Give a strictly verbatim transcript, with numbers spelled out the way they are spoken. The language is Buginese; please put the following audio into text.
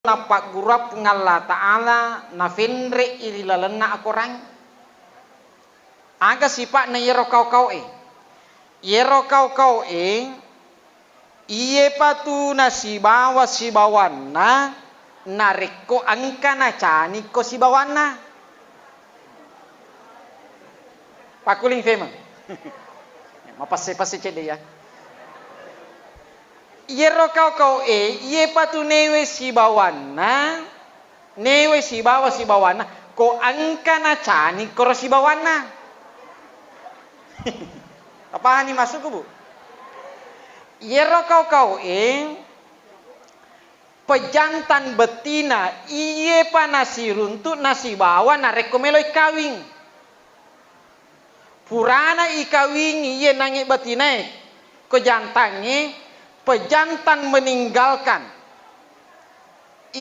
nappagguruang Puang Allah Ta'ala, nafenre'i ri lalenna akorang. Aga sipa'na iyaro kau-kau'e? Iyaro kau-kau'e, iyepatu nasibawa sibawanna narekko engka nacanikko sibawanna. Pakkuling femeng. Mapesse-pesse cedde ya. Iyaro kau-kau'e, iyepatu newe sibawanna, newe sibawa sibawanna, ko engka nacani koro sibawanna. Tapahani maksudku, Bu? Iyaro kau-kau'e, pejantan bettina, iyepa nasiruntu nasibawa narekko meloi kawing. Purana ikawingi iye nangnge batinae, ko jantangnge, pejantan meninggalkan,